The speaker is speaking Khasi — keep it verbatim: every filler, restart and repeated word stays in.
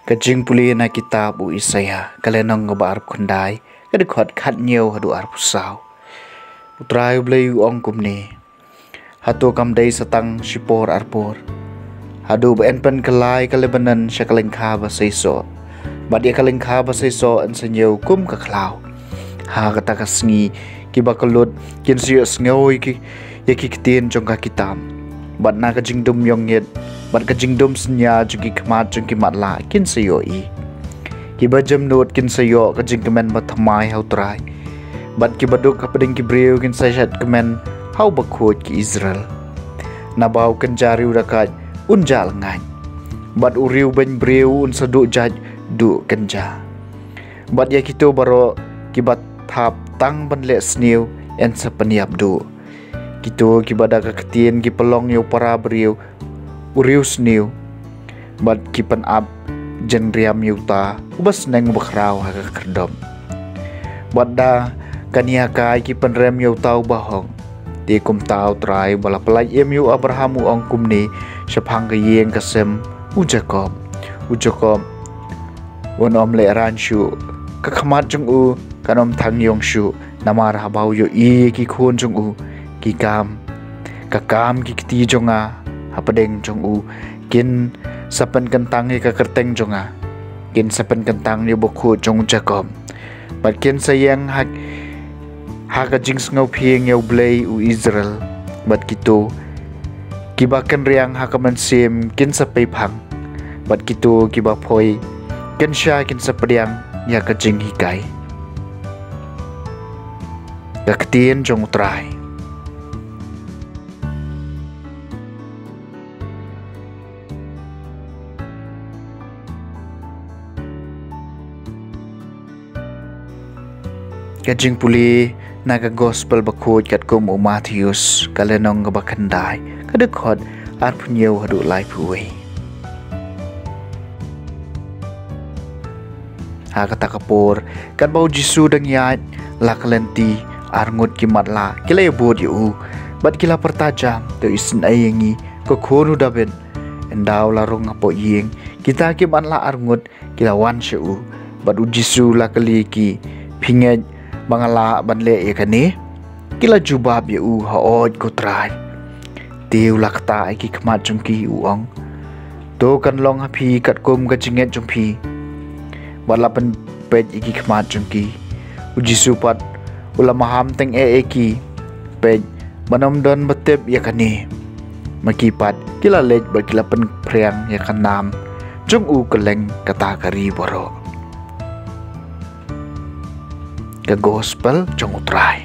Ka jingpule na kitab u Isaïah, ka lynnong kaba arphew khyndai, ka dkhot khathynñiew haduh arphew saw. U Trai U Blei u ong kumne: Hato kam dei sa tang shipor arpor, haduh ba yn pynkylla ïa ka Lebanon sha ka lyngkha ba seisoh, bad ïa ka lyngkha ba seisoh yn sa ñiew kum ka khlaw? Ha kata ka sngi kiba kyllut kin sa ïohsngew ïa ki, ïa ki ktien jong ka kitab, bad na ka jingdum ïongngit bad ka jingdum synñia jong ki khmat jong ki matlah kin sa ïohi. Kiba jemnud kin sa ïoh ka jingkmen bathymmai ha U Trai, bad kiba duk hapdeng ki briew kin sa shait kmen ha U Bakhuid ki Israel. Naba u kynja riewdakaid un jah lyngngaid, bad u riewbeiñ briew un sa duh jait duh kynja. Bad ïa kito baroh kiba thap tang ban leh sniew yn sa pynïap duh. Kito kiba da ka ktien ki pynlong ïa u para briew u riewsniew, bad ki pynap jynriam ïa uta uba sneng uba khraw ha ka khyrdop, bad da ka nia kai ki pynrem ïa uta uba hok. Te kumta U Trai uba la pyllait im ïa u Abraham u ong kumne shaphang ka ïing ka sem u Jakob: U Jakob un ym lehraiñ shuh, ka khmat jong u kan ym thang ïong shuh. Namar haba u ïohi ïa ki khun jong u ki kam, ka kam ki kti jong nga hapdeng jong u, kin sa pynkyntang ïa ka kyrteng jong nga, kin sa pynkyntang ïa U Bakhuid jong u Jakob, bad kin sa ïeng ha, ha ka jingsngewphieng ïa U Blei u Israel. Bad kito kiba kynriang ha ka mynsiem kin sa peiphang, bad kito kiba phoi kynsha kin sa pdiang ïa ka jinghikai. Ka ktien jong U Trai. Ka jingpule na ka Gospel Bakhuid katkum u Mathaios, ka lynnong kaba khyndai, ka dkhot arphew hynñiew haduh laiphew wei. Ha kata ka por, katba u Jisu dang ïaid, la ka lynti arngut ki matlah ki la ïabud ïa u, bad ki la pyrta jam: To isynei ïa ngi, ko khun u Dabid. Ynda u la rung hapoh ïing, kita ki matlah arngut ki la wan sha u, bad u Jisu u la kylli ki: Phi ngeit ba nga lah ban leh ïa kane? Ki la jubab ïa u: Hooid ko Trai. Te u la ktah ïa ki khmat jong ki, u ong: To kan long ha phi katkum ka jingngeit jong phi. Bad la pynpeit ïa ki khmat jong ki. U Jisu pat u la maham tyngeh ïa ki: Peit ban ym don ba tip ïa kane. Ma ki pat ki la leit bad ki la pynphriang ïa ka nam jong u kylleng kata ka ri baroh. Ka Gospel jong U Trai.